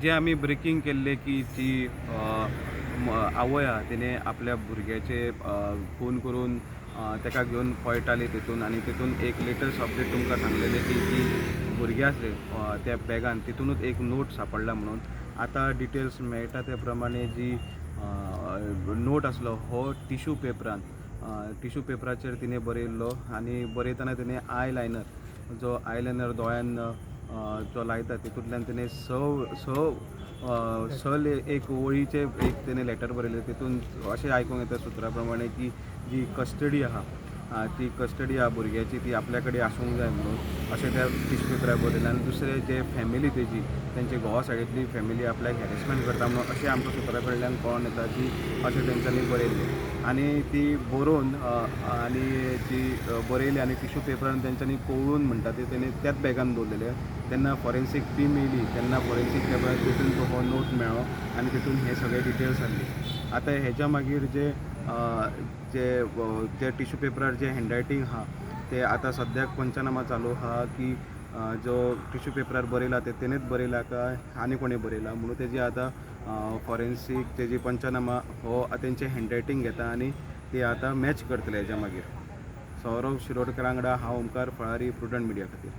जे आमी ब्रेकींग केल्ले की जी आवय आहा तिणें आपल्या भुरग्याचे खून करून ताका घेवन पळटाली तितून आनी तितून एक लेटस्ट अपडेट तुमकां सांगलेले की जी भुरगें आसलें त्या बॅगान तितूनच एक नोट सांपडला म्हणून. आतां डिटेल्स मेळटा ते प्रमाणे जी नोट आसलो हो टिश्यू पेपरान, टिश्यू पेपराचेर तिणें बरयल्लो आनी बरयतना तिणें I liner, जो I liner दोळ्यान जो लायता तितूंतल्यान तिणें स स स एक वळीचे एक तिणें लेटर बरयलें. तितून अशें आयकूंक येता सुत्रा प्रमाणे की जी कस्टडी आहा ती कस्टडी आहा भुरग्याची ती आपल्या कडेन आसूंक जाय म्हणून अशें त्या टिश्यू पेपरार बरयलें. आनी दुसरें जे फॅमिली तेजी तेंचे घोवा सायडींतली फॅमिली आपल्याक हॅरेसमेंट करता म्हणून अशें आमकां सुत्रा कडल्यान कळोन येता की अशें तेंच्यांनी बरयल्लें आनी ती बरोवन आनी ती बरयली आनी टिश्यू पेपरान तेंच्यांनी कवळून म्हणटा ते तेणी त्याच बॅगान दवरलेले. तेन्ना फॉरेन्सीक टीम येयली तेन्ना फॉरेन्सीक पेपरार तितून तो हो नोट मेळ्ळो आनी तितून हे सगळे डिटेल्स आसली. आतां हेज्या मागीर जे जे जे टिश्यू पेपरार जे हँडरायटींग आहा ते आतां सद्याक पंचनामा चालू आहा की जो टिश्यू पेपरार बरयला ते तेणेच बरयला काय आनी कोणी बरयला म्हणून तेजी आतां फॉरेन्सीक तेजी पंचनामा हो तेंचे हँडरायटींग घेता आनी ते आतां मॅच करतले हेज्या मागीर. सौरभ शिरोडकर वांगडा हांव ओमकार फळारी, प्रुडंट मिडिया खातीर.